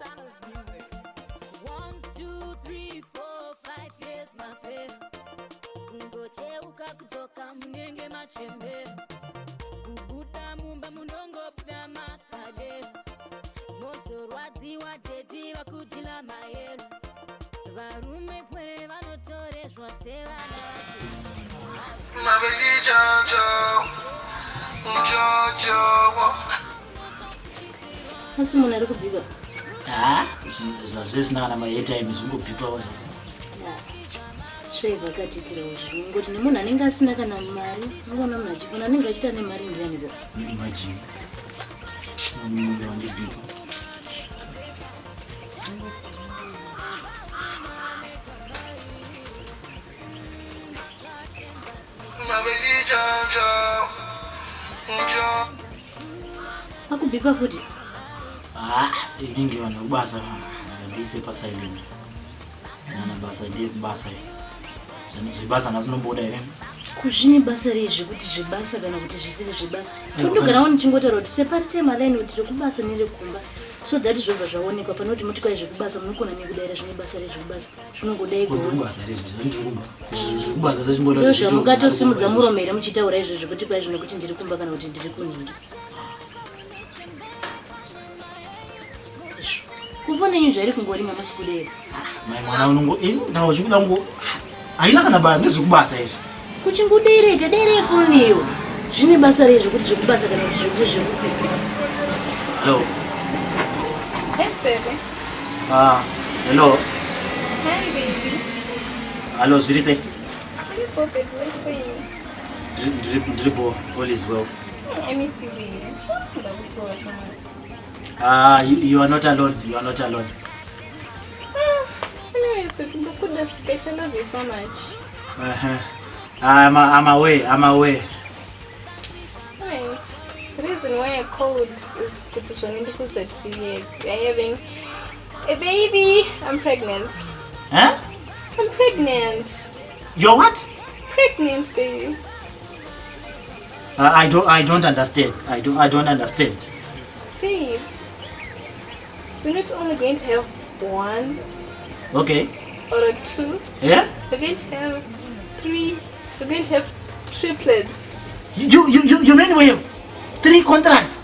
Sultana's music. 1, 2, 3, 4, 5 years mapera. Kungocheuka kudzoka munenge machembera. Kubuda mumba munongobuda makadera. Mozorwadziwa daddy vakudila mayero. Varume pwere vanotorezwa sevana vacheche. My baby Jojo, Jojo. Asi munhu ari kubhipa? Ha, zvinhu zvisina kana maairtime, zvingobhipawo. Shreve akatiitirawo zvingoti nemunhu anenge asina kana mari, ungoona munhu achifona anenge achiita nemari ndianiko? Imagine munhu wandibhipa. My baby Jojo, Jojo. Akubhipa futi? Ha, inenge vanhu vekubasa, ndiise pasilent. Nana basa ndiye kubasa, zvebasa nhasi nomboda here? Kuzvine basa rei zvekuti zvebasa kana kuti zvisiri zvebasa? Kundogarawo ndichingotaura kuti separate malaini, kuti rekubasa nerekumba, so that zvobva zvaonekwa. Pane kuti muti kwai zvekubasa, munokona nekudaira zvine basa rezvekubasa, zvinongodai. Kubasa rezvi zvandiri kumba, zvekubasa zvachimboda. Ndo zvamungatosimudza muromo here muchitaura izvo zvekuti kwai zvino kuti ndiri kumba kana kuti ndiri kuningi? Kufona yenyu zvairi kungoringa masikudaira. Mai mwana unongo nawo zvikuda ngo haina kana basa, ndezvekubasa izvi. Kuchingodeireka deirei foni iyo, zvine basa rei zvekuti zvekubasa kana kuti zvekupi? Hello? Yes, baby. Ah, hello. Hi, baby. Hello, zviri sei? Ndiripo, baby. What's saying? Ndiripo, all is well. I miss you, baby. Ndakusuwa so much. Ah, you are not alone, you are not alone. Ah, anyways, baby, ndakuda sikati. I love you so much. I'm away, I'm away. Right. The reason why I called is kuti zvoni ndikuudza kuti we are having a baby. I'm pregnant. Huh? I'm pregnant. You're what? Pregnant, baby. I don't understand. I don't understand. Babe, we're not only going to have one or a two. We're going to have three. We're going to have triplets. You mean we have three contracts?